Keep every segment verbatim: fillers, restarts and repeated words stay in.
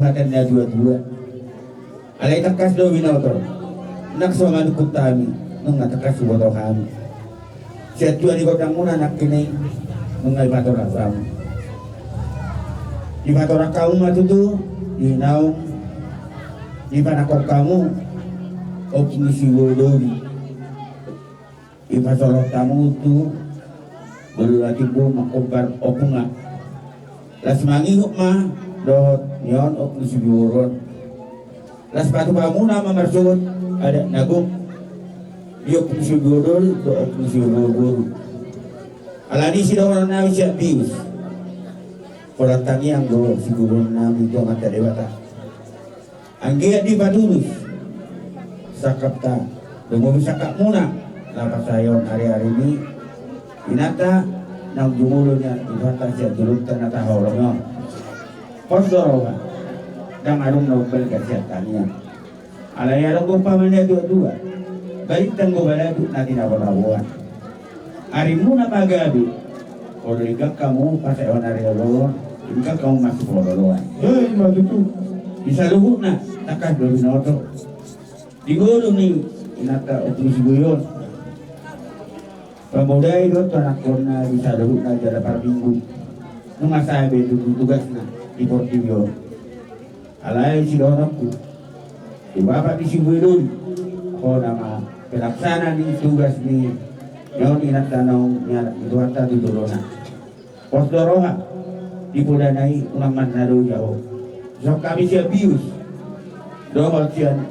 hata ni natuatua. Alai tangkas do binoto, nang so manungkun hami, nunga tangkas huboto hami. Sian tua ni gondangmuna nangkin i, nunga dipatorang hamu. Dipatorang hamu ma tutu, di naung dipanangkok hamu Ompu ni Sibodo i. Dipasolhot hamu tu Boru Latimbo mangkobbar ompungna. Laos mangihut ma dohot nion Ompu ni Sibodo on. Laos patupamuna ma marsogot adat na gok di Ompu ni Sibodo dohot Ompu ni Sibodo boru. Alani i sidohononnami sian bius, holan tangiang do sibodoonnami tu Amanta Debata. Anggiat dipatulus sangkapta, lumobi sangkapmuna na pasahaton ariari ni inanta naung jumolo ni Tuhanta sian jolonta na tahaholongi on. Pos do roha, ndang adong na umbalga sian tangiang. Alai adong do umpama ni natuatua: Balintang do balatuk na tinabotaboan. Arimuna ma gabe, olo denggan hamu pasahaton ari na bolon, denggan hamu masuk loloan. Ima tutu. Di saluhutna tangkas do binoto, di ngolu ni inanta Ompu ni Sibodo on, pamodai do tu anakkonna di saluhutna jala parminggu, nunga sae be tutu tugasna di portibi on. Alai sidohononku tu bapak ni Sibodo i, hona ma pelaksana ni tugas ni nion inanta naung nialap ni Tuhanta tu jolona. Pos do roha, di podana i unang mannadoi ho. Songon hami sian bius dohot sian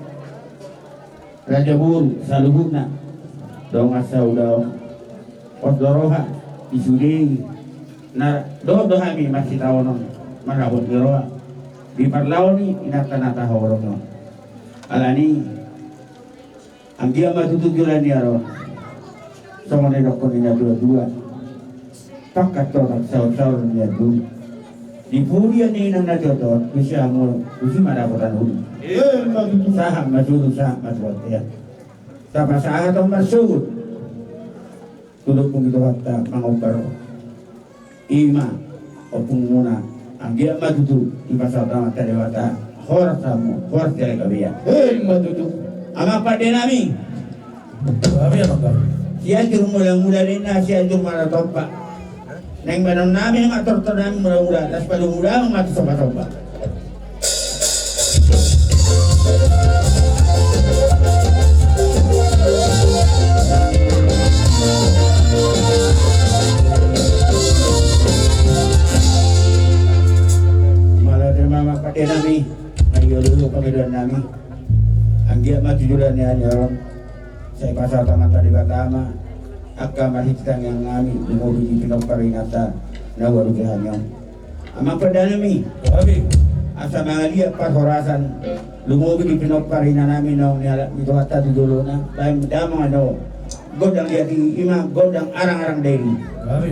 raja boru saluhutna dongan sahuda on, pos do roha, di sude i na dohot do hami marsitaonon marhabot ni roha di parlao ni inanta na tahaholongi on. Alani i, anggiat ma tutu jala ni ari on, songon na nidokkon ni natuatua: Pangkat torang saursaur nian dulu. Di pudian ni inang na tio on, tusi hamu, tusi ma dapotan ulu. Ima tutu. Sahat ma solu, sahat ma tu bontean. Tapasahat hamu marsogot tu Ompu ni Tuhanta mangombar. Ima ompungmuna, anggiat ma tutu dipasahat Amanta Debata horas hamu, horas jala gabe. Ima tutu. Amang pandenami. Gabe, amang, gabe. Sianjur mulamula ninna, Sianjur Maratompa. Naeng bahenonnami ma tortornami mulamula, laos paluhut hamu ma tu sombasomba. Mauliate ma, amang pandenami, na di olo-olo pangidoannami. Anggiat ma tu joloan ni ari on, sai pasahat Amanta Debata ma angka marhite tangiangnami, lumobi di pinompar inanta na huadopi hami on. Amang pandenami. Gabe. Asa mangaliat parhorasan, lumobi di pinompar inanami naung nialap ni Tuhanta tu jolona, baen damang annon gondang di hatiha, ima gondang arang-arang dairi. Gabe.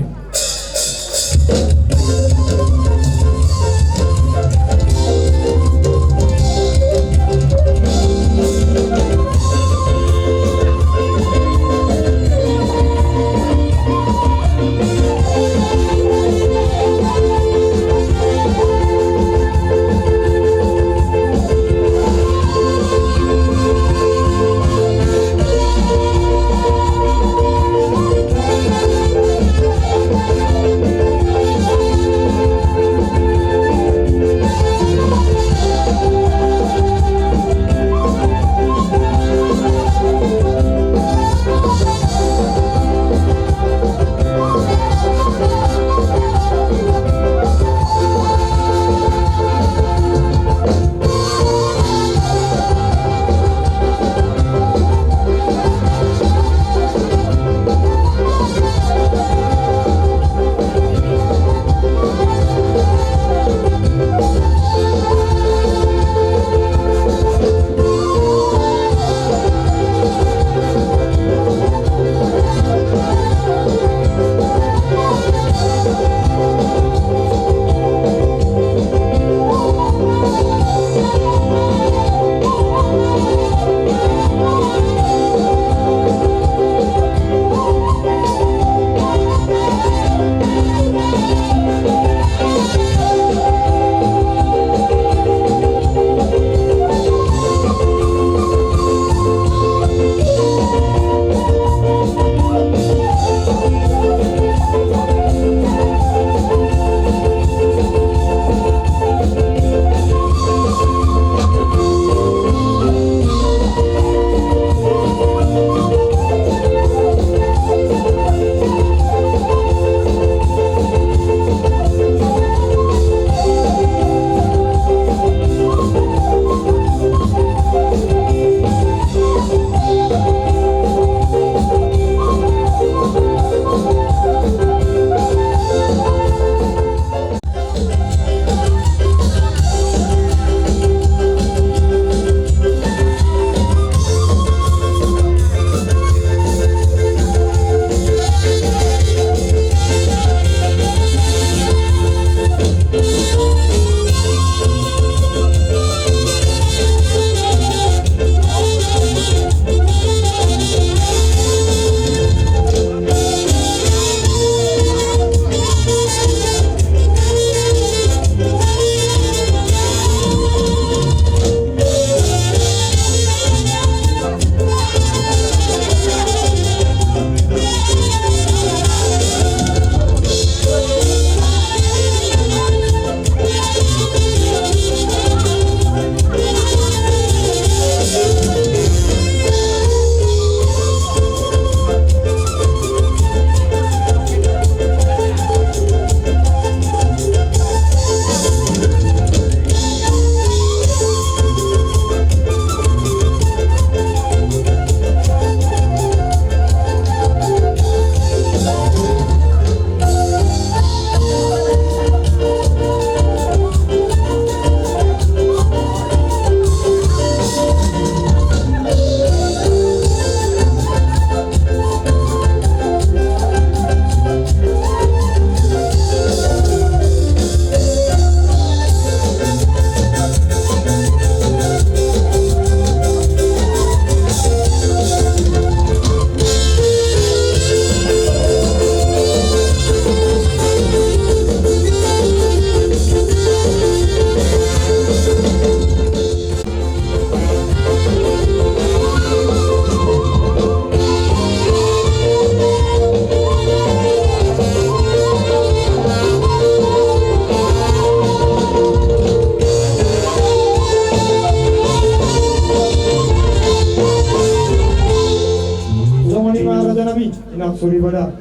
Inang soripada,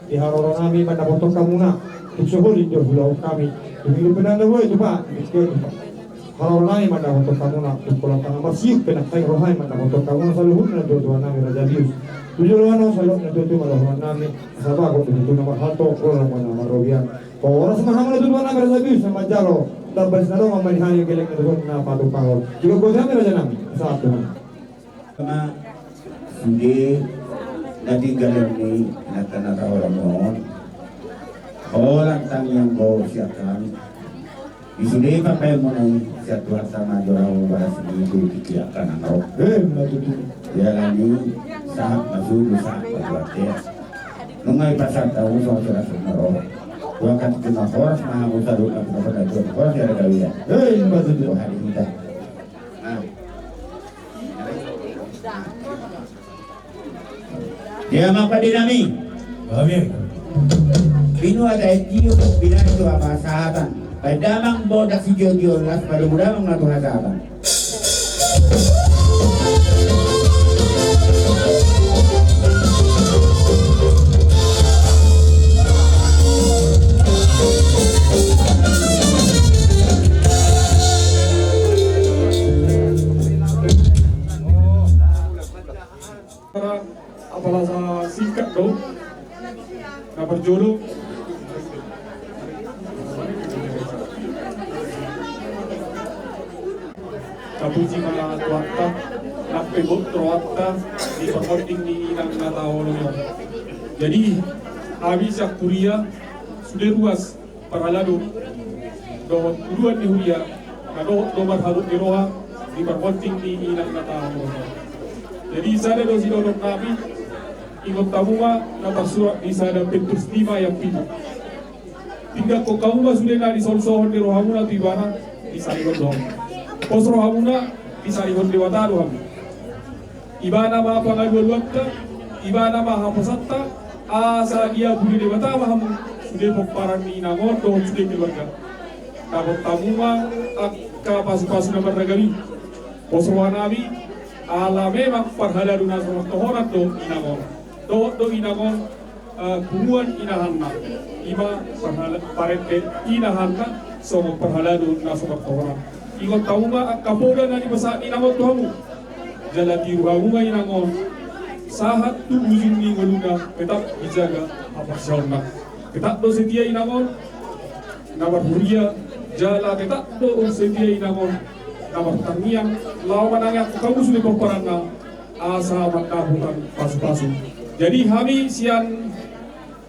di haroro nami mandapothon hamuna, tung so holing do huulahon hami, tung i do pe na boi tupa, di tingki on tupa. Haroro nami mandapothon hamuna, tung holan tangkas marsiuk pe nangkin roha i mandapothon hamuna saluhutna tuatua nami Raja Bius. Tu joloan on saluhutna tuatua ma dohonon nami, asa bagot do tutu na marhalto, holong ma na marrobean. Horas ma hamu na tuatua nami Raja Bius na manjalo, tamba ni sinadongan ma di hami, gelek na tuatua na patupahon. Jolo boti hami raja nami, sahat tu hami. Sude na tinggal ni angka na taholongi on. Holan tangiang do sian hami. Di sude papaimuna i sian Tuhanta ma jolo balas ni tu tingki angka na ro. Ima tutu. Jala ni sahat ma sude sahat ma tu atea. Nunga dipasahat hamu songon surat na ro. Dua kali tu na horas ma hamu saluhutna tu na horas, horas jala gabe. Ima tutu. Roha ni hita. Dia mangkadinami. Amin. Binu ata etio binari tu apa sahatan. Padamang bodak si jio jio las pada budamang na tu hasahatan. Apala singkat do. Na parjolo. Tapuji ma Tuhanta, nang pe bot rohanta di parhonding ni inang na taholongi on. Jadi, hami sian huria, sude ruas parhalado dohot uluan ni huria, na dohot do marhabot ni roha di parhonding ni inang na taholongi on. Jadi, sada do sidohonon nami, ingot hamu ma na tarsurat di sada Petrus lima ayat pitu. Tinggalhon hamu ma sude na nisolsohon ni rohamuna tu ibana, disalihon do hamu. Pos rohamuna, disalihon Debata do hamu. Ibana ma pangalualuanta, ibana ma haposanta, asa diapuli Debata ma hamu, sude pomparan ni inang on dohot sude keluarga. Dapot hamu ma angka pasupasu na marragam i. Pos rohanami, ala memang parhalado na so martohonan do inang on. Dohot do inang on, eh, punguan inahanna. Ima parhala-, parende inahanna songon parhalado na so martohonan. Ingot hamu ma angka poda na nipasahat ni inang on tu hamu. Jala tiru hamu ma inang on sahat tu ujung ni ngoluna, tetap dijaga haporseaonna. Tetap do setia inang on na marhuria, jala tetap do setia inang on na martangiang, laho manangianghon hamu sude pomparanna, asa mandapothon pasupasu. Jadi hami sian,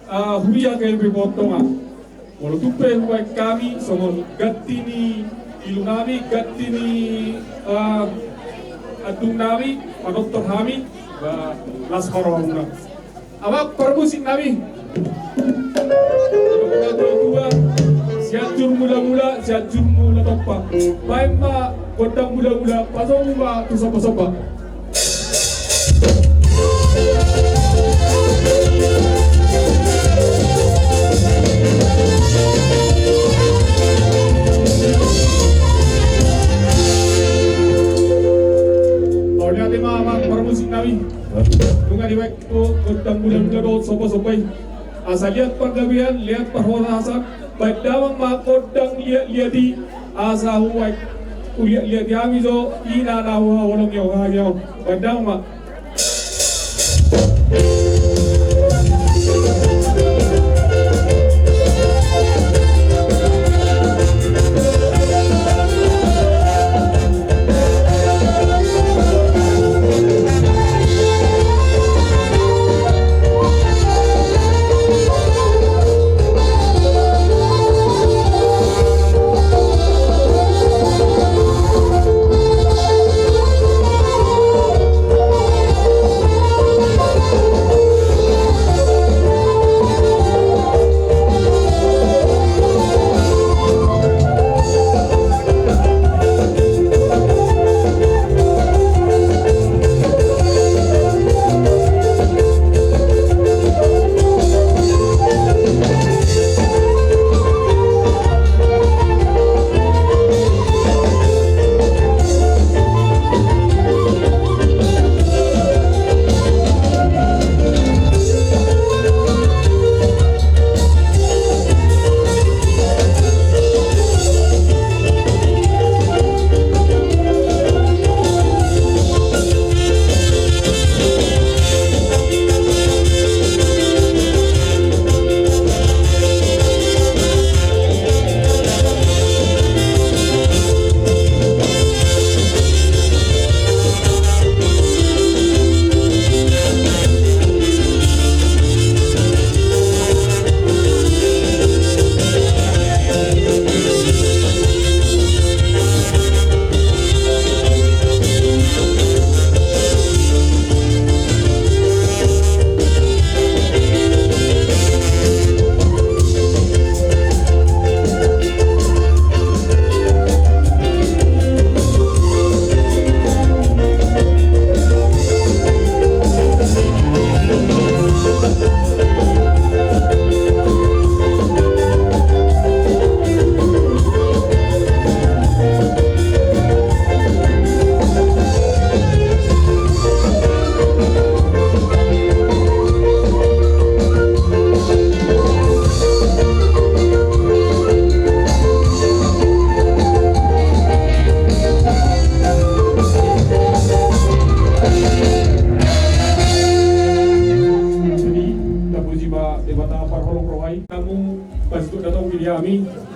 eh, huria K P P Potongan, molo tung pe hubaen hami songon ganti ni ilunami, ganti ni, eh, andungnami, manortor hami, ba, las ma rohamuna. Amang parmusik nami. Dua, Sianjur Mula-mula, Sianjur Mula Tompa. Baen ma gondang mula-mula, pasobu ma tu somba-somba. Mauliate ma amang parmusik nami. Nunga dibaen gondang mula-mula dohot somba-somba i. Asa liat panggabean, liat parhorasan, baen damang ma gondang liat-liat i, asa hubaen, huliat-liati hami jo ina na huhaholongi hami on. Baen damang ma.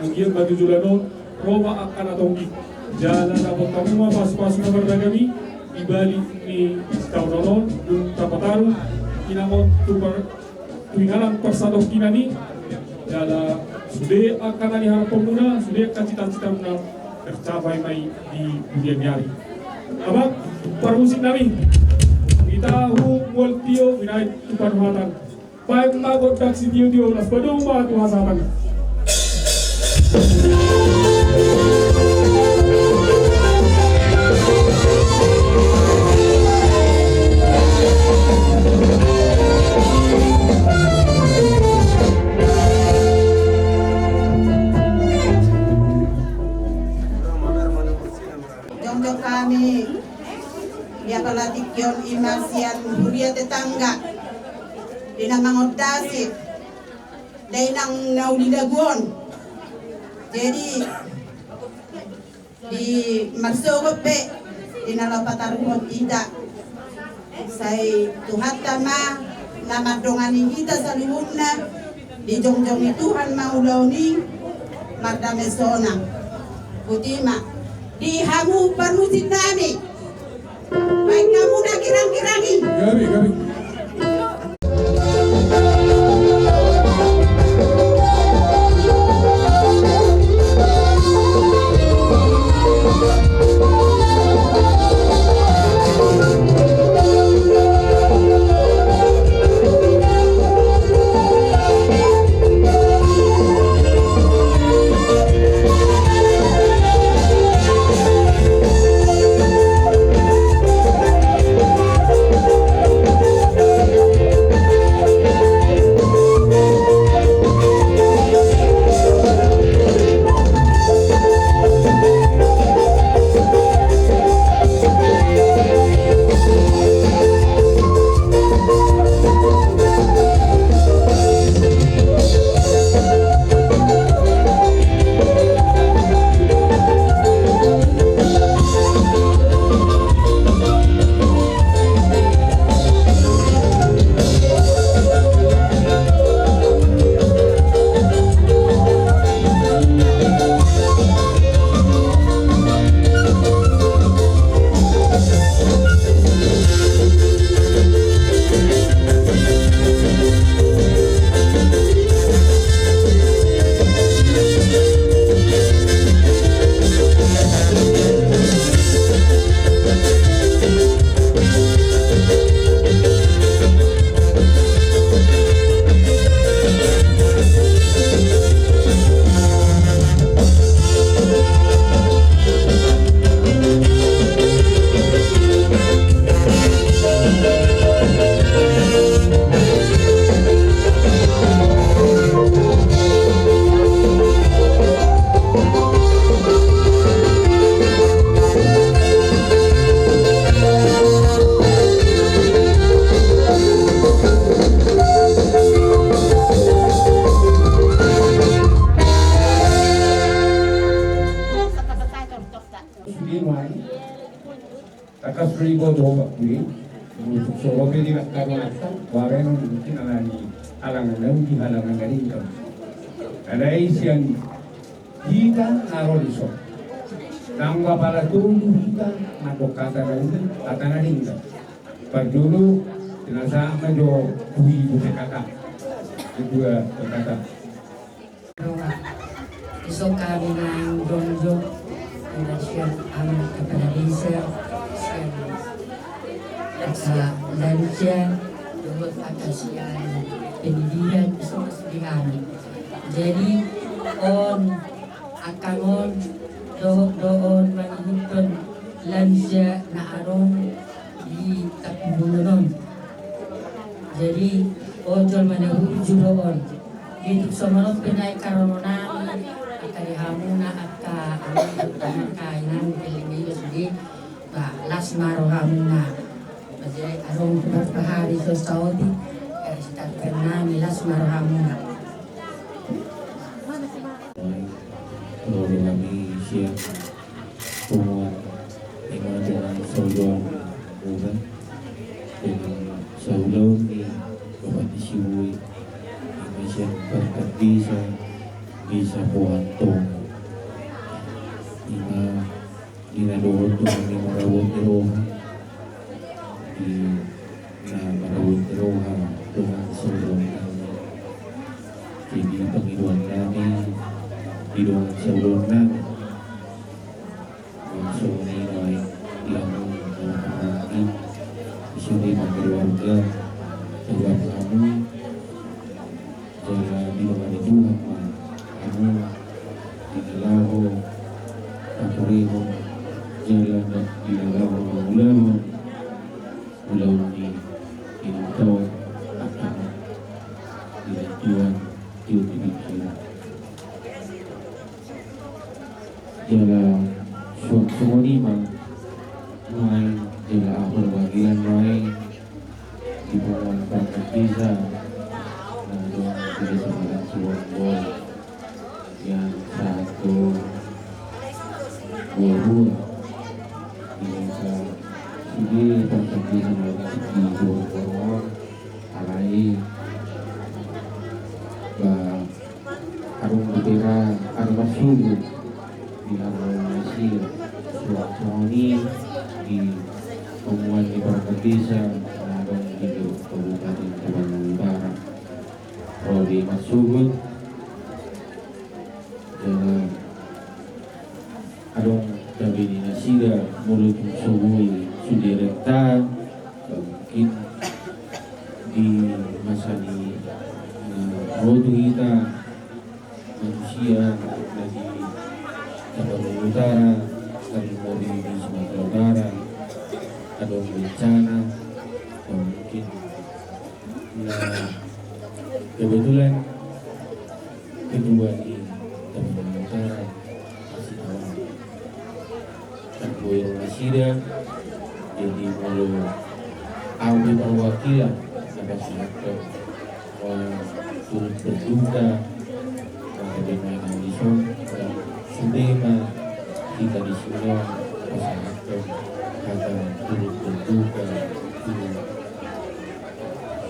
Anggiat ma tu joloan on ro ma angka na tonggi. Jala dapot hamu ma pasupasu na marragam i di balik ni taon on, dung tapataru inang on tu par-, tu inganan parsatongkinan i. Jala sude angka na niharapon muna, sude angka citacitamuna tercapai ma i di bunianni ari. Abang, parmusik nami, hita hu mual tio, binaen tu panuhatan. Baen ma gondang sitiotio, laos padomu ma tu hasahatan. Jongjong hami di apala tingki on, ima sian huria tetangga, di na mangondasi dainang na uli lagu on. Jadi di marsogot pe di na laho pataruhon hita. Sai Tuhanta ma na mandongani hita saluhutna, dijongjongi Tuhan ma ulaon i, mardame sonang. Botima di hamu parmusik nami. Baen hamu na girang-girang i. Gabe, gabe. Sude nuaeng, tangkas do diboto bakku i, untuk so ro pe di bagasan wareng mungkin ala ni halangan, di halangan na denggan. Alai sian hita na ro dison, nang apala tolu hita mandok hata na uli, hata na denggan. Parjolo, pinasahat ma jo tu ibu P K K, ketua P K K. Dison hami naeng jongjong, mulai sian amang kepala desa, sian angka lansia, dohot angka sian pendidikan, dison ma sude hami. Jadi on, angka on, dohot do on mangihuthon lansia na adong di Tampubolon on. Jadi, ojol ma na burju do on. Di tung songon on pe nai karomonami, angka di hamuna, angka amang, angka inang, keling i do sude, ba, las ma rohamuna. Ba, jadi adong tu marpahari so saotik, eh, sitarpernami, las ma rohamuna. Ro do hami sian punguan i ma dengan saudara muda, dengan saudara ni bapak ni si Bui, ima sian perangkat desa, Di sapuan tong ima di na dohot Tuhan i marabot ni roha, di na marabot ni roha dongan saulaon nami. Jadi pangidoan nami di dongan saulaon nami. Laos songon i ma di hamu na marhahamaranggi, di sude ma keluarga, keluarga hamu, jala dilehon ni Tuhan ma hamu di na laho paturehon, jala di na laho mangulahon ulaon ni inanta on, angka na di na tuan di uti bingkira. Jala suang songon i ma nuaeng, jala ahu perwakilan nuaeng di punguan perangkat desa na adong di desa Padang Siborongkol, yang satu dua dua di desa, sude perangkat desa na adong di Siborongkol on, alai ba adong dope ra, adong marsogot di hamu na sira. Suang songon i di punguan ni perangkat desa na adong di Kabupaten Tabanan Utara, ro be marsogot. Jala adong gabe ni nasida molo tung so boi sude renta, mungkin di masa ni na ro tu hita manusia na di Tabanan Utara, tarlumobi di Sumatera Utara, adong bencana, mungkin na kebetulan ketua di Tabanan Utara, Asita Wali. Kan boi ro nasida, jadi molo ahu di perwakilan na pasahathon, eh, turut berduka, eh, dengan audison, dan sude ma hita di sini pasahathon hata turut berduka tu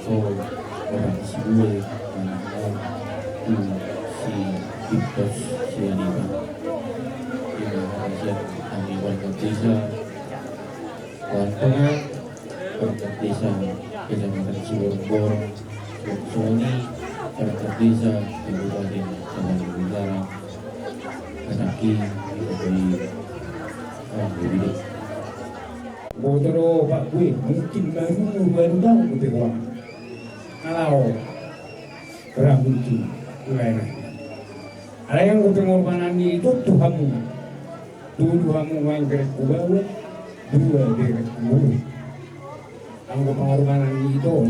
so, orang si bue, anak tu si Victor Sianipar. Ima hata sian hami warga desa Kuantongan, warga desa Kecamatan Siborongkol, songon i warga desa Kabupaten Tabanan Utara. Hata i, hata i, ah, jadi. Boto do, Pak Bue, mungkin baru, baru tahu, betul, Bang. Kalau ra mungkin, lain-lain. Alai anggo pengorbanan ni ito tu hamu, tolu hamu, nuaeng berek kubawa, dua berek kuburu. Anggo pengorbanan ni ito,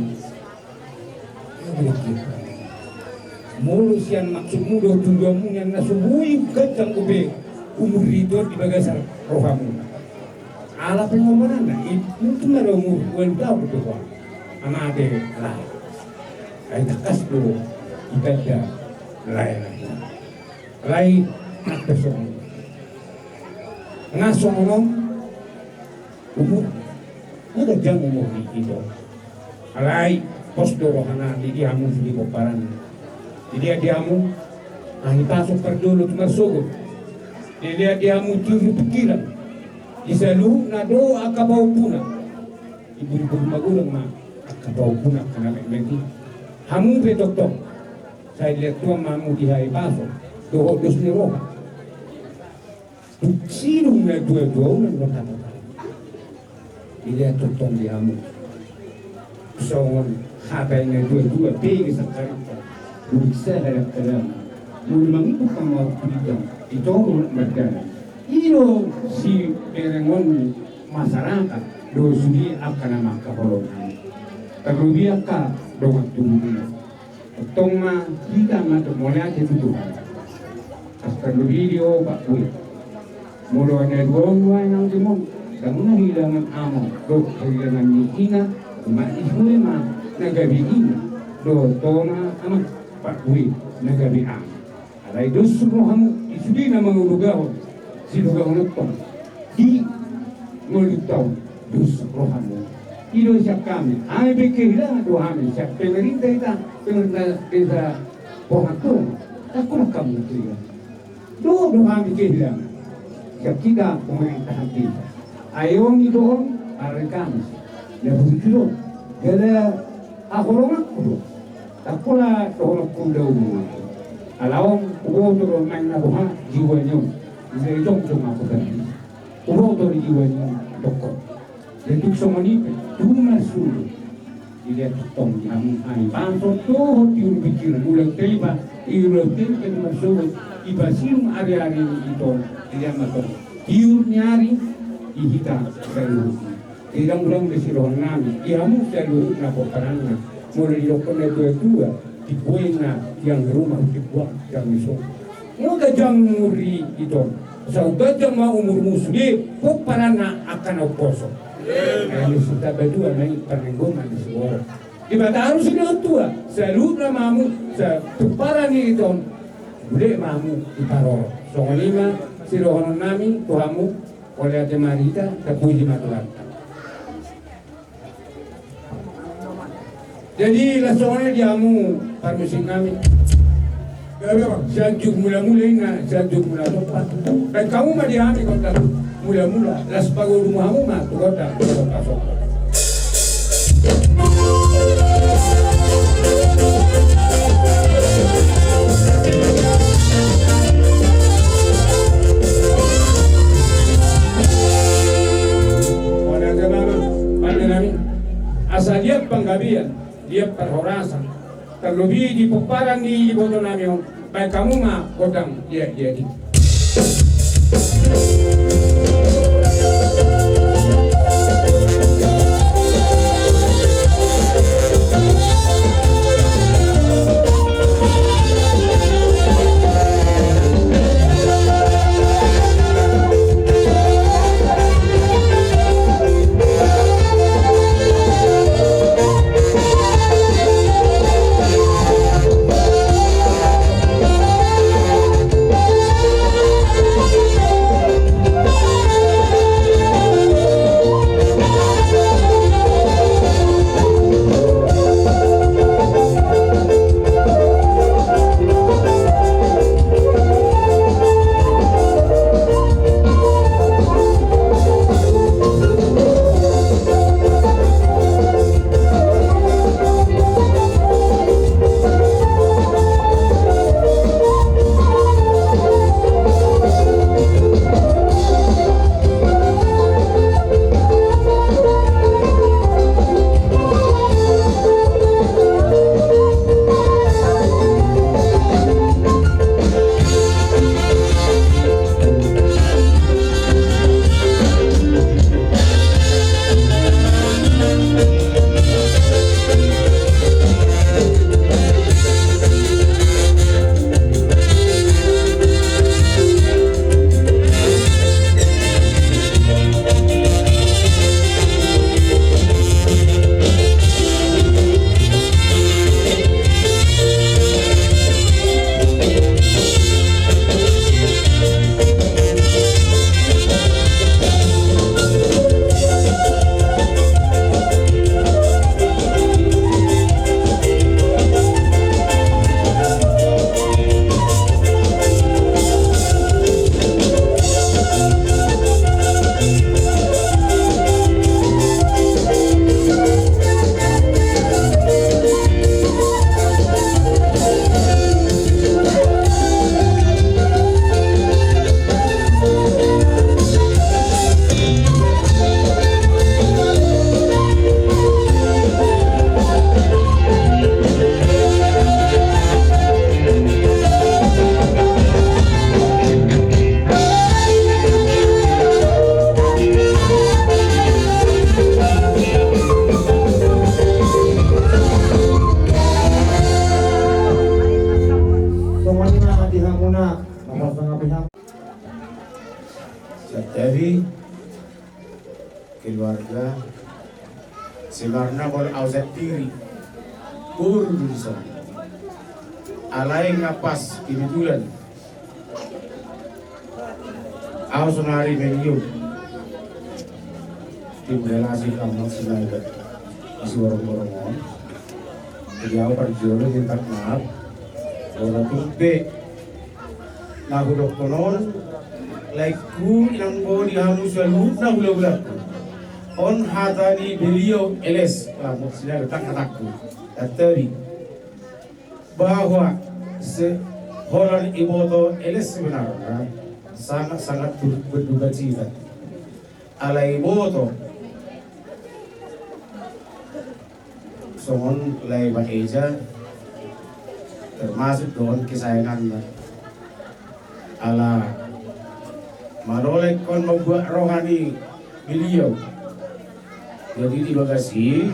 molo sian maksudmu do tujuanmu nian na so boi ganjang dope umur ni ito di bagasan rohamu. Ala pengorbananna, i mungkin ma do umur ualu taon dope ho. Amate lae. Ai tangkas do itanda lae-lae. Alai nang pe songon on, nang songon on umur, nunga ganjang umur ni ito. Alai pos do rohana, di dia hamu sude pomparanna. Di dia dia hamu, ahi paso parjolo tu marsogot. Di dia dia hamu tiur ni pingkiran. Di saluhutna do angka pahompuna. Di buru-buru magodang ma angka pahompuna, angka na metmet i. Hamu pe tongtong, sai dilehon Tuhan ma hamu di ahi paso dohot dos ni roha. Dung sidung na dua-dua on, na tata-tata. Dilehon tongtong di hamu songon hata i na dua-dua, bege sangkaripa, bursa hadang-hadang, molo mangihut pangawat tu ginjang, di toru na mardalan. I do siberengon ni masyarakat dohot sude angka na mangkaholongi, tarlobi angka dongan tubu i. Tongtong ma hita mandok mauliate tu Tuhan. Asa tarlobi di ho, Pak Bue. Molo na dua on nuaeng, anggi on, ndang na hilangan amang dohot hilangan ni inang, ma i sude ma na gabe inang dohot ho ma amang, Pak Bue, na gabe amang. Alai dos rohamu, i sude na mangalogahon, sidogahon on tong di ngolunta on, dos rohamu. I do sian hami, hami pe kehilangan do hami, sian pemerintah hita, pemerintah desa Pohatonga, Tangkup hamu tu ia. Dohot do hami kehilangan. Siap kita pemain tahan kita. Ayo ni dohon hari Kamis. Ya begitu do. Gala ahoronganku do. Tangkup la dohononku daulu. Ala on huboto do main na boha jiwa ni on. Jadi jongjong aku tadi. Huboto do jiwa ni on. Dokon. Jadi songon i pe, tu marsudu. Jadi tongtong di hamu hami panson dohot di ulu pikiran ulang teba, i ulang teba di marsogot, i pasirung ari-ari ni ito, jadi ama tong. Tiur ni ari, i hita saluhutna. Jadi dang ulang be sirohon nami, i hamu saluhutna pomparanna, molo didokkon na tua-tua, di buena, tiang rumah, di buah, tiang iso. Nga ganjang umur i ito. Sai ganjang ma umurmu sude, pomparanna angka na umposo. Amen. Ai ni sitaba dua ma i parlinggoman ni sigoro. Debata arusi na tua, saluhutna ma hamu, sa-, pomparan ni ito, bule ma hamu diparorot. Songon i ma sidohonon nami tu hamu, mauliate ma di hita, tapuji ma Tuhanta. Jadi, laos songon i di hamu parmusik nami. Sianjur mula-mula inna, Sianjur mula tompa. Baen hamu ma di hami gondang mula-mula. Laos pagodung hamu ma tu gondang mula pasok. Asa liat panggabean, liat parhorasan, tarlobi di pomparan ni iboto nami on, baen hamu ma gondang liat-liat i. Songon i ma di hamuna, mapasangap i hamu. Santabi, keluarga, sebenarna molo au sandiri, boru do dison. Alai nga pas kebetulan au sonari meliu. Tim relasi kamu sinaga isi warung-warung on. Jadi au parjolo minta maaf. Ora tumpe Na hudokkon on, laengku, inang boli, hamu saluhutna hulahulangku. On hata ni beliau Eles, lamot sila letak hatangku. Tatapi bahwa se-, holan iboto Eles sebenarna sangat-sangat ber-, berduka cita. Alai iboto songon lae baeja, termasuk do on kesayanganna. Ala malo laengkon mambuat roha ni beliau. Jadi di bagas i,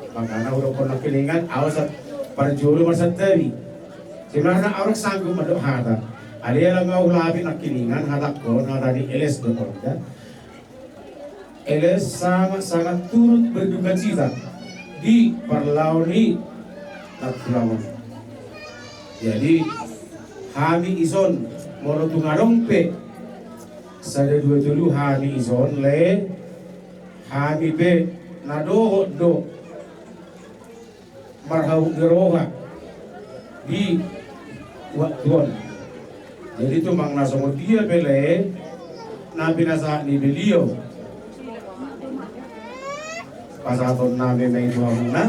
makana hudokkon nangkiningan, au sat-, parjolo marsantabi. Sebenarna au rek sanggup mandok hata. Alai ala nga hulapik nangkiningan hatangkon, hata ni Eles do on da. Eles sangat-sangat turut berduka cita di parlao ni nangkiningan on. Jadi hami ison, molo tung adong pe sada dua tolu hami ison, le, hami pe na dohot do marhabot ni roha di waktu on. Jadi tumang na songon dia pe le na pinasahat ni beliau, pasahaton nami ma i tu hamuna.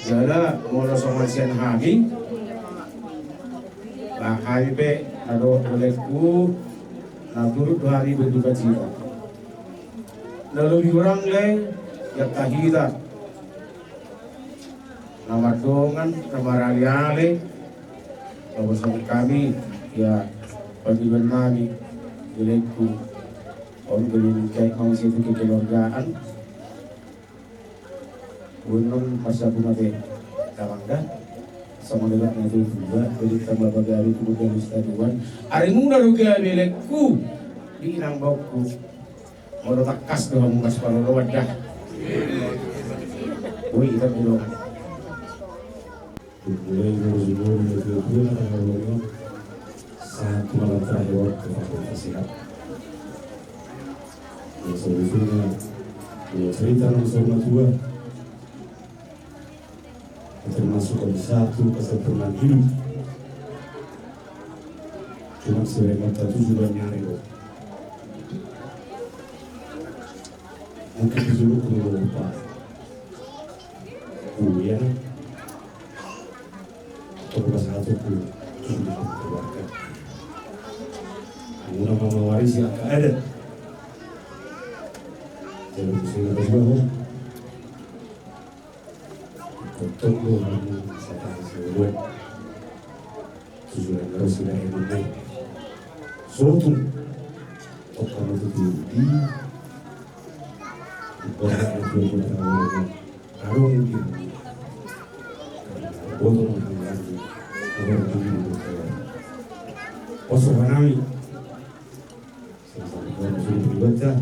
Jala molo songon sian hami, ba hami pe na dohot do, laengku, na turut do hami berduka cita. Na lobi hurang le, ia hita na mardongan, na maraleale, paboa songon hami, ia pangidoan nami, laengku, on gabe ningkai mausia tu kekeluargaan. Buat non masa aku mate, tamang da. Sama dengan itu juga, jadi tambah bagi hari kemudian stadion. Ari muna ruga belekku di inang bokku. Molo tangkas do hamu, pas paloloan da. Boi, ita pulo. Mulai dari jumur dari dua puluh, ada orang yang sangat malam terakhir waktu pakai sehat. Ya, sebetulnya, ya, cerita nama sama tua. Termasuk ada satu kesempurnaan hidup. Cuma sebenarnya tujuh bulan nyari loh. Mungkin disuruh ke Eropa. Kuliah. Atau ke salah satu keluarga. Muna mama warisi angka adat. Jadi, di sini ada juga, oh. Kontong do hamu satahi siluan. Susulan harus sudah enak naik. Sotung. Tokar itu tinggi. Bukan itu yang kita tahu. Karung tinggi. Botol makan lagi. Karung tinggi. Poso hanami. Sama-sama, sudah berbuat, ya.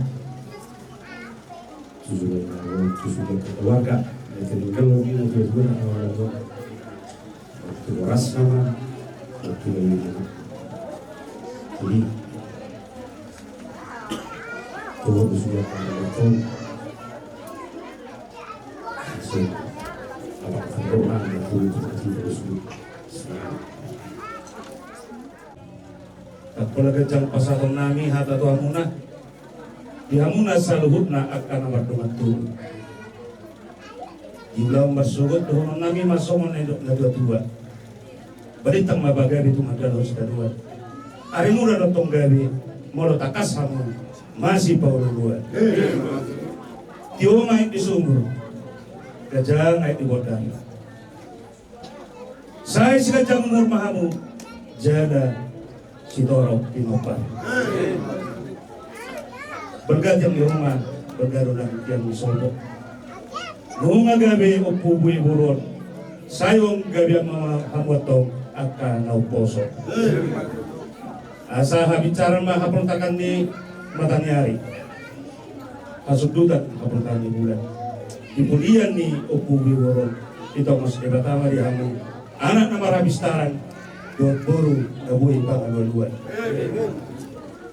Susulan, susulan keluarga. Ya, jadi kalau ini nanti juga, waktu ras sama, waktu ini. Jadi, kalau sudah betul, langsung, apa, berdoa, ya, terus, terus, terus. Semangat. Ndang pola ganjang pasahaton nami hata tu hamuna, di hamuna saluhutna angka na mardongan tubu. Di ulaon marsogot dohonon nami ma songon na nidok na tuatua. Balintang ma pagabe tu haganuhon sitadoan. Ari muna do tong gabe, molo tangkas hamu masipaolooloan. Tio ma aek di sumur, ganjang aek di bondar. Sai siganjang umur ma hamu, jala sitorop pinompar. Balga tiang di ruma, balga do nang tiang di sopo. Nunga gabe ompu bue boru on, sai on gabean ma hamu antong angka na umposo. Asa habisaran ma haportakan ni mataniari, hasundutan haportakan ni bulan. Di pudian ni ompu bue boru on, ditongos Debata ma di hamu anak na marhabisaran dohot boru na boi pangalualuan.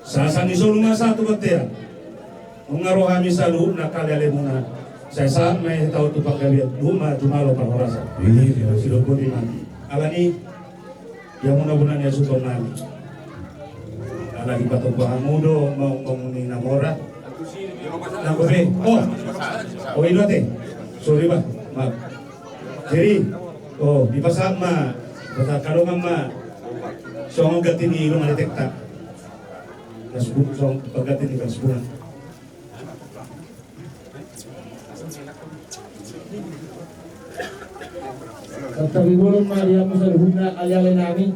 Sahat ni solu ma sahat tu bontean. Nunga ro hami saluhutna kalealemuna, sai sahat ma i hita on tu panggabean, luhut ma jumalo parhorasan. Sidok boti ma. Alani i, ia muna bona ni hasuhuton nami. Lagi patupa hamu do, mau, mau ni na mora. Nanggo be. Oh. Oh, i do ate. Sorry, bah. Maaf. Jadi, oh, dipasahat ma, pasahat hamu dongan ma. Songon ganti ni rumah detekta. Kasbu, songon ganti ni kasbuan. Tarlumobi ma di hamu saluhutna ale-ale nami.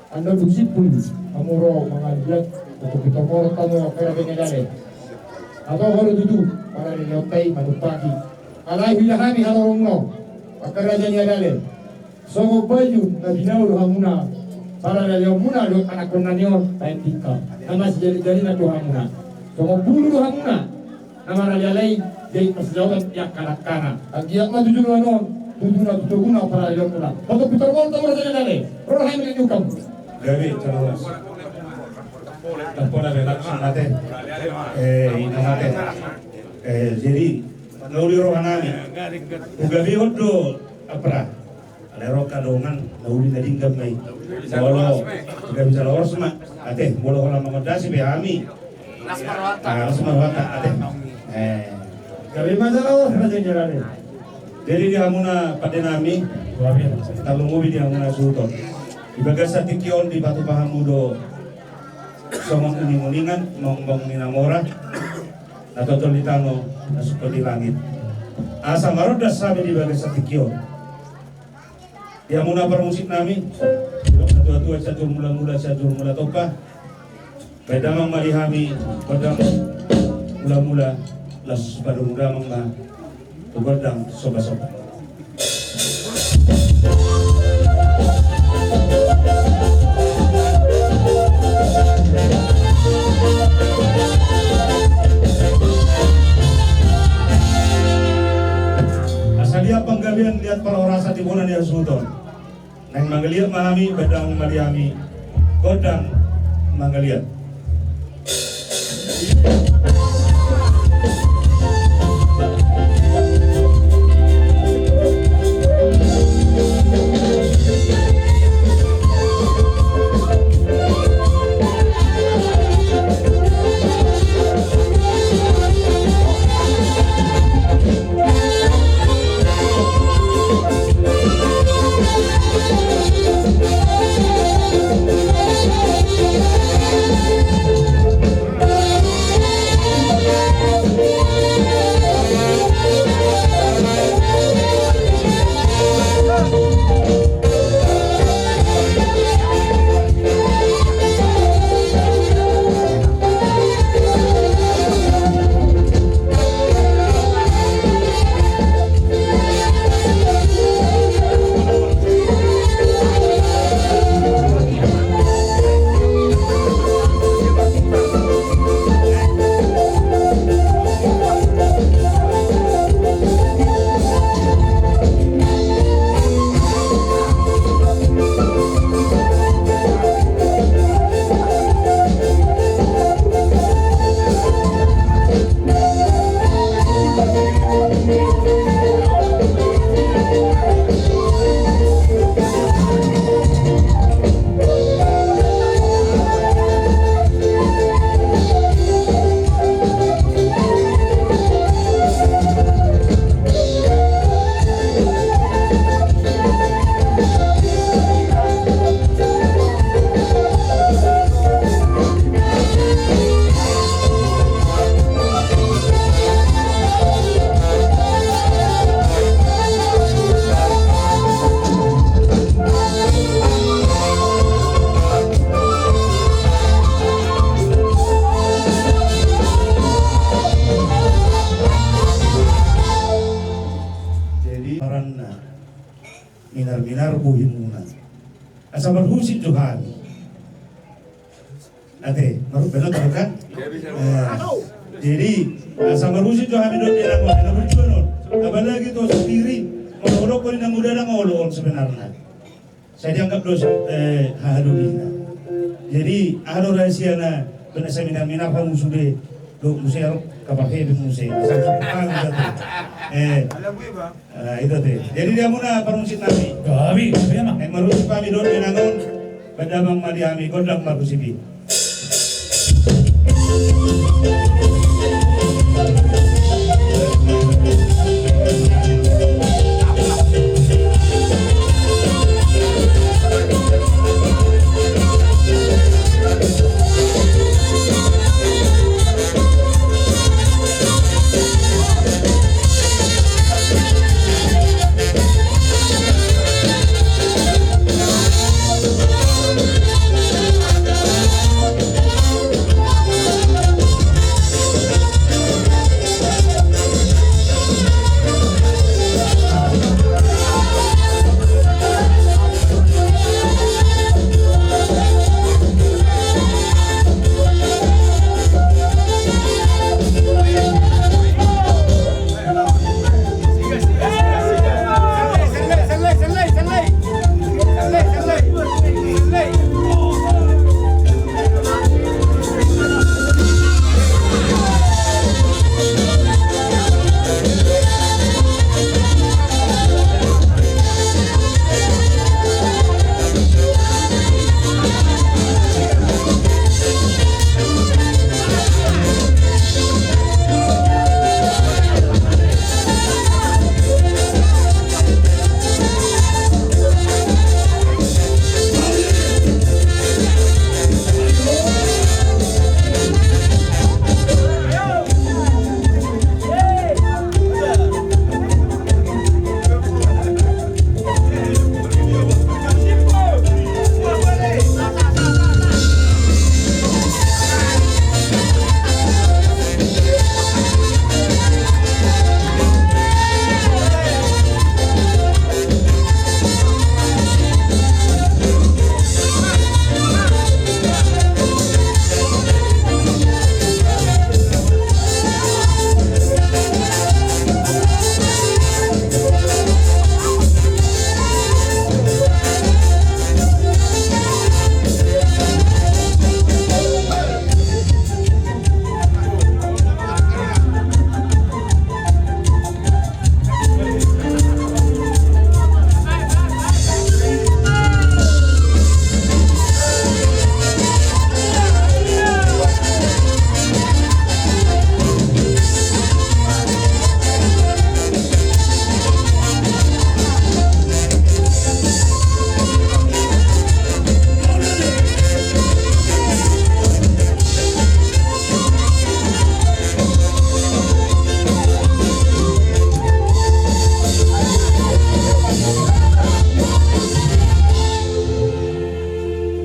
Andor dung simpul hamu ro mangaliat, untuk ditomor tamu angka raja ni ale-ale. Atau baru tutu, para ni leonta i manumpaki. Alai huida hami harorongon angka raja ni ale-ale. Songon baju na binahen do hamuna, para ni leonmuna dohot anakkonna ni on, baen tingkap. Na masijali-jalina do hamuna. Songon bulu do hamuna, na marale-ale i, jadi parsijaotan di angka anakkonna. Anggiat ma tujuan on, tujuan na tujuan para ni leonmuna. Untuk pitor mol tamu raja ni ale-ale. Ro hami di ukam. Gabe, calonas. Tampona be langsung ate. Eh, ina ate. Eh, jadi, na uli roha nami. Hugabehon do, apra. Alai ro angka dongan, na uli na denggan ma i. Molo, gabe jala horas ma, ate, molo holan mangondasi be hami. Las ma rohanta. Ah, las ma rohanta, ate. Eh. Gabe ma jala horas, raja ni ale-ale. Jadi di hamuna pande nami, tarlumobi di hamuna suhut on. Di bagasan tingki on dipatupa hamu do songon uning-uningan, maung-maung ni na mora, na totol di tano, na sungkun di langit. Asa marondas hami di bagasan tingki on. Di hamuna parmusik nami, na tua-tua, sian jur mula-mula, sian jur mula tompa. Baen damang ma di hami gondang mula-mula, laos padomu damang ma tu gondang somba-somba. Asa liat panggabean, liat parhorasan di bona ni hasuhuton. Naeng mangaliat ma hami, baen damang ma di hami gondang mangaliat. Jadi, aranna minar-minar bohimuna. Asa marhusip jo hami. Ate, marhusip benar kan? Eh, jadi, asa marhusip jo hami dohot inang on, na burju on. Apalagi tu sendiri, molo ho dohot inang muda, ndang olo on sebenarna. Sai dianggap do, eh, haha do hita. Jadi, aha do rahasiana, baen asa minar-minar hamu sude, do muse ro, kapal hebe muse, asa muse paham, ate. Eh, ah, itu ate. Jadi di hamuna parmusik nami. Gabe, gabe, Amang. Eh, marhusip hami dohot inang on. Baen damang ma di hami gondang marmusik i.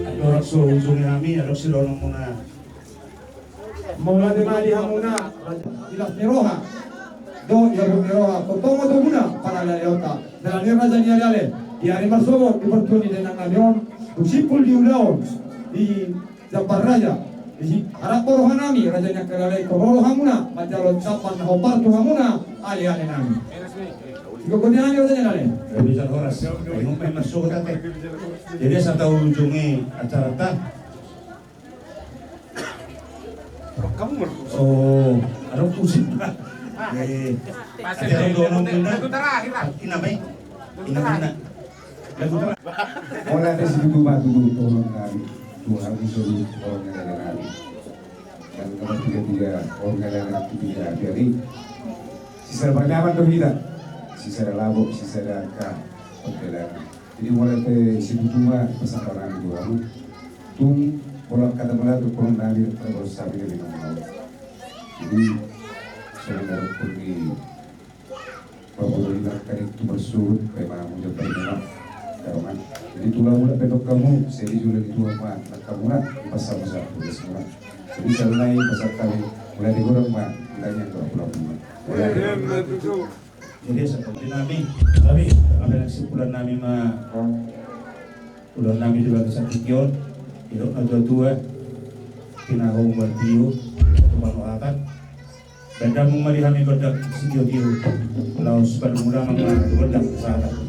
Adong so ujung hami, adong so dohonon muna. Mauliate ma di hamuna, di las ni roha dohot di habot ni roha, tongtong ma toguna paralealeonta. Jala ni raja ni aleale, di ari marsogot, di partua ni dainang nami on, dung simpul di ulaon, di jambar raja, di si-, harap ma roha nami, raja ni angka aleale, ro rohamuna manjalo jambar na hombar tu hamuna aleale nami. Sigogo ni hami raja ni aleale. Raja horas, ai nunga marsogot ate. Jadi asa taujungi acaranta. Oh, adong tusi. Eh, ate adong dohonon muna. Ina be. Ina muna. Lagu terakhir. Mauliate situtu ma tu dohonon nami. Tuhan itu dohonon nami. Dan nomor tiga tiga, dohonon nami tiga tiga. Jadi sisada parnyaman do hita. Sisada labo, sisada angka pardalanan. Jadi mauliate situtu ma pasahat nami tu hamu. Tung pola hata mauliate dohonon nami, pada bolos sabi dari nama. Jadi songon na dohonon ni parboru i, angka na tu marsogot, pe ma hamu jambar ni darongan. Jadi tu hamu na pe dohonon hamu, sai dijou ni Tuhan ma nang hamuna, dipasahat-sahat tugasmuna. Jadi songon i pasahat hami, mauliate godang ma, ditanya dohonon hamuna. Mauliate. Jadi asa pampi nami, nami, nami kesimpulan nami ma, ulaon nami di bagasan tingki on, didok natua-tua, pinahangan tio, tu panuhatan. Baen damang ma di hami gondang sitio-tio, laos padomu damang ma gondang sahata.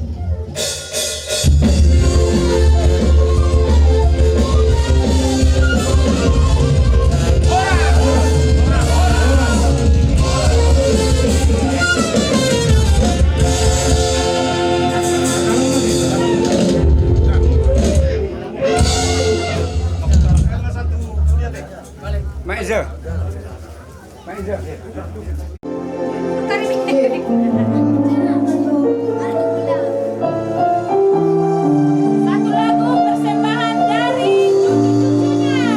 Satu lagu persembahan dari cucu-cucunya.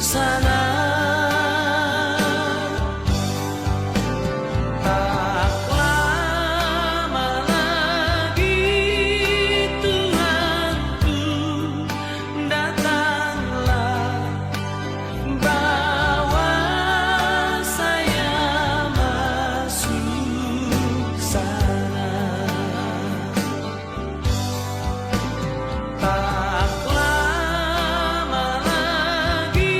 Sana. Tak lama lagi, Tuhanku, datanglah, bawa saya masuk sana. Tak lama lagi,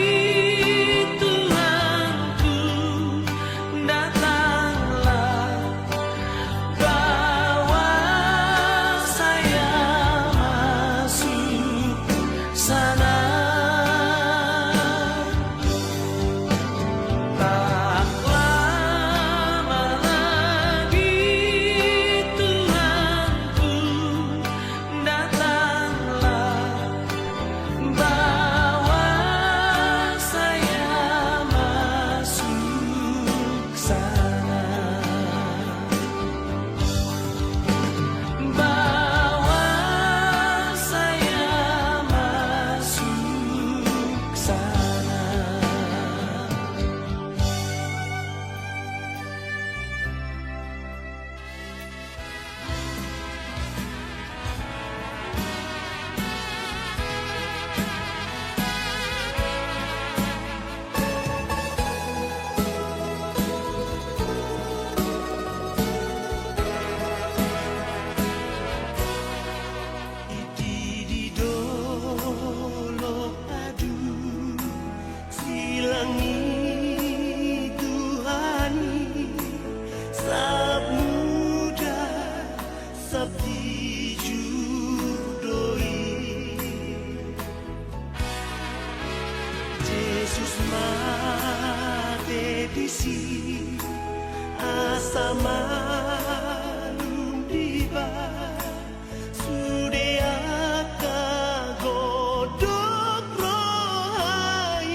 Tuhanku, datanglah, bawa saya masuk sana. Tak lama lagi, Tuhanku, datanglah, bawa saya masuk sana. Bawa saya masuk sana. Di, di dolok adong silang ni Tuhan i, sap muda, sap dijur do i. Jesus mate disi, asa malum dibahen sude angka godang roha i.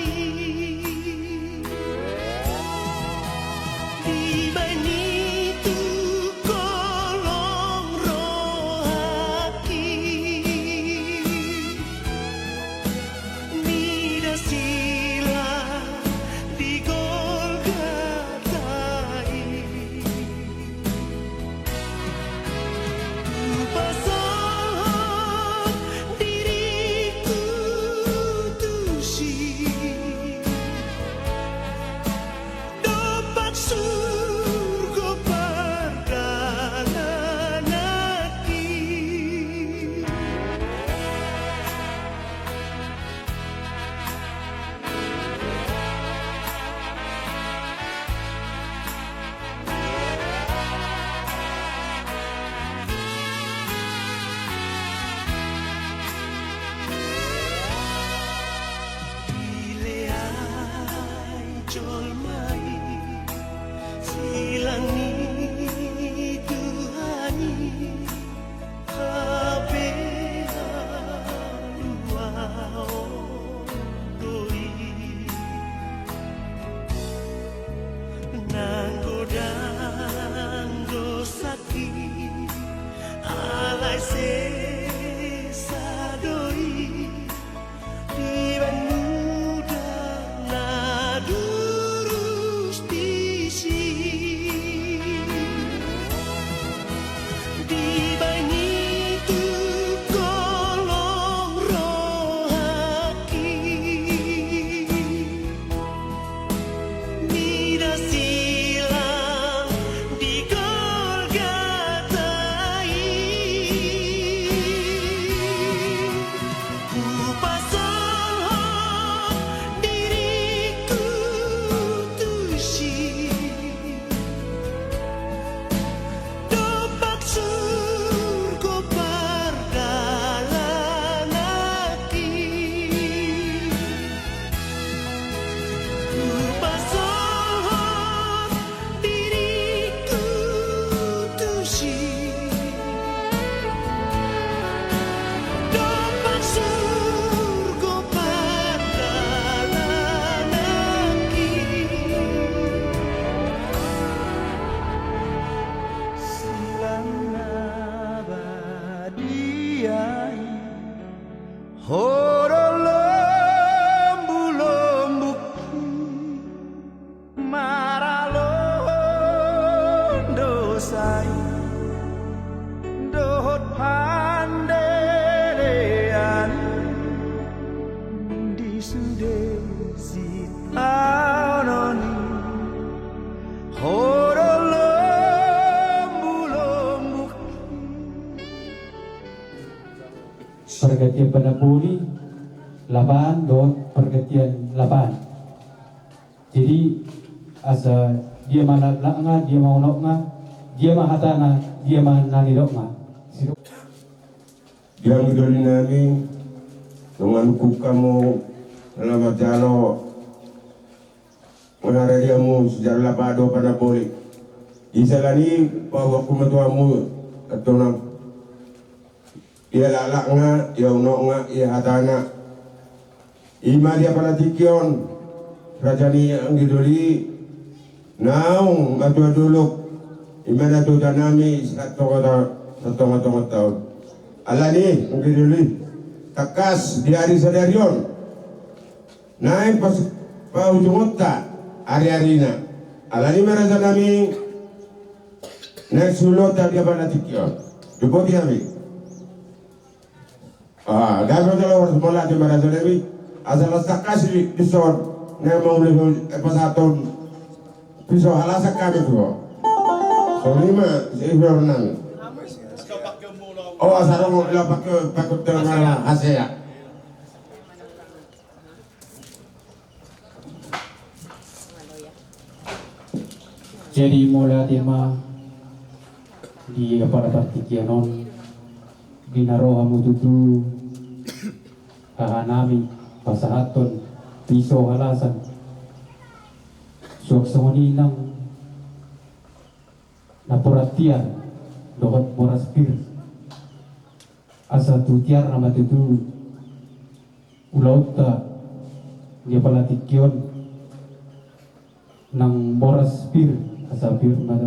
Dibahen i tu holong rohangki, mida silang di Golgota i. Sitaonon i, ho do lombulombu. Pargantian panamboli lapangan dohot pargantian lapangan. Jadi, asa dia ma laklakna, dia ma unokna, dia ma hatana, dia ma na nidokna. Di anggi doli nami, nunga nungkun hamu na manjalo, mangarade hamu sijalo lapangan dohot panamboli. Di siala ni i paboaonku ma tu hamu, antong nang ia laklakna, ia unokna, ia hatana. I ma di apala tingki on, raja ni anggi doli, naung matua dolok, i ma natuatuanami sian tongatonga, sian tongatonga taon. Alani, anggi doli, tangkas di ari sadari on naeng pas paujungonta ariarina. Alani ma rajanami, naeng siulaonta di apala tingki on. Jumpa di hami. Ah, gabe jolo, horas mauliate ma rajanami. Asa las tangkas i dison, naeng mangulahon, eh, pasahathon pisau halasan hami tu ho. Songon i ma, si Ibrahim nami. Oh, asa adong, ila pakke, pakke tengah hasea. Jadi mauliate ma di apala partingkian on, di na ro hamu tutu hahanami pasahathon pisau halasan. Suang songon i nang napuran tiar dohot boras pir. Asa tu tiarna ma tutu ulaonta di apala tingki on, nang boras pir, asa pir ma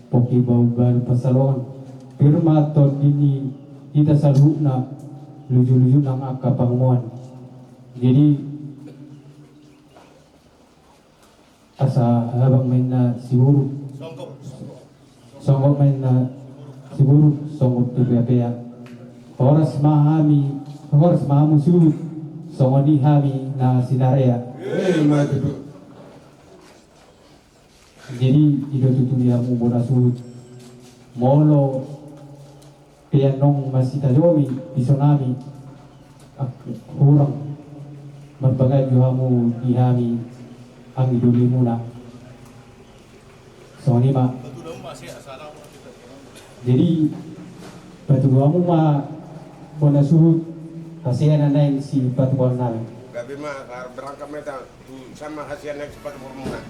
pongki bahu balu pansalongan, pir ma tondi ni hita saluhutna, lujuluju nang angka pangomoan. Jadi, asa habang ma inna siburuk. Songgop ma inna siburuk, songgop tu peapea. Horas ma hami, horas ma hamu suhut, songon i hami na sinarea. Eh, ma tutu. Jadi, i do tutu di hamu bona suhut. Molo pe annon masitajomi piso nami, ah, hurang marpangaju hamu di hami anggi dolimuna. Songon i ma. Jadi, patudu hamu ma bona suhut hasea na naeng sipatupaon nami. Gabe ma, berangkat ma hita. Tu sama hasea na sipat hormona.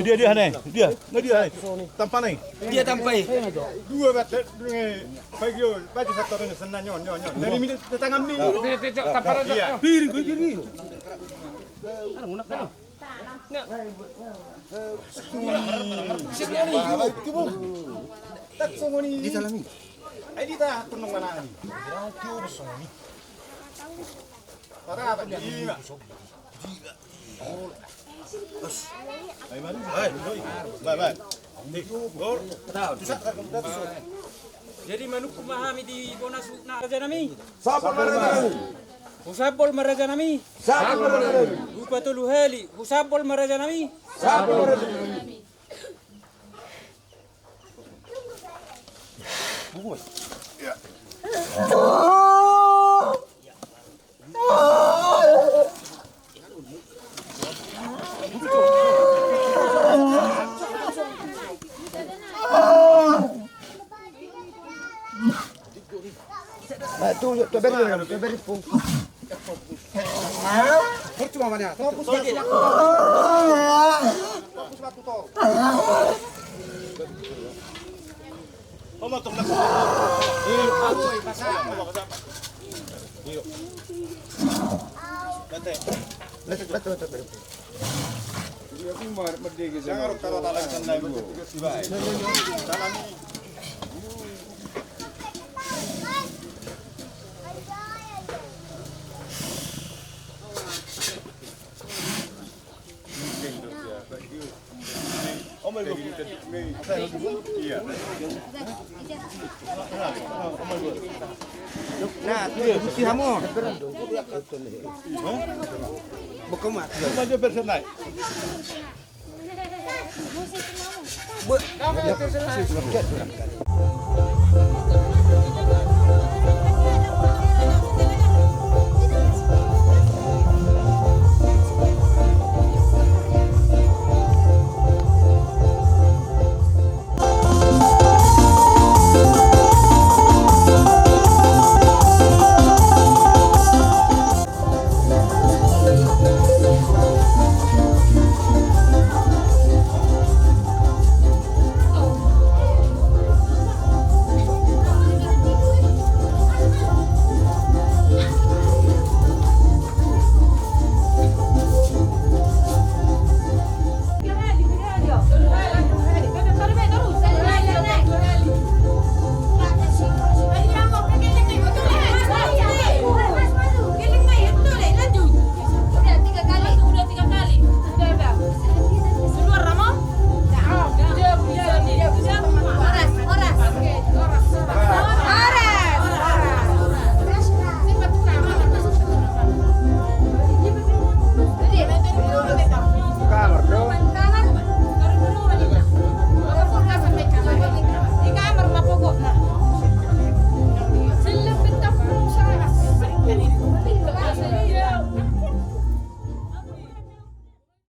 Dia, dia, ne, dia. Nggak dia, ne. Tampa, ne. Dia tampa, eh. Dua bat, eh, pagi, oh, bat satu orang senang, nyon, nyon, nyon. Dari minum tetangga mi. Tampa, iya. Piring, piring. Di dalam ini. Ai, di ta tunung mana ni? Para apa ni? Jadi manungkun ma hami di bona suhutna raja nami. Sampul ma raja nami. Husampul ma raja nami. Sampul ma raja nami. Rupatolu hali husampul ma raja nami. Sampul ma raja nami. Nah, tu, tu beri, tu beri pung. Percuma mana? Fokus satu. Fokus satu, Tor. Betul, betul, betul. Nah, tu, tu, si Hamo. Buka mata.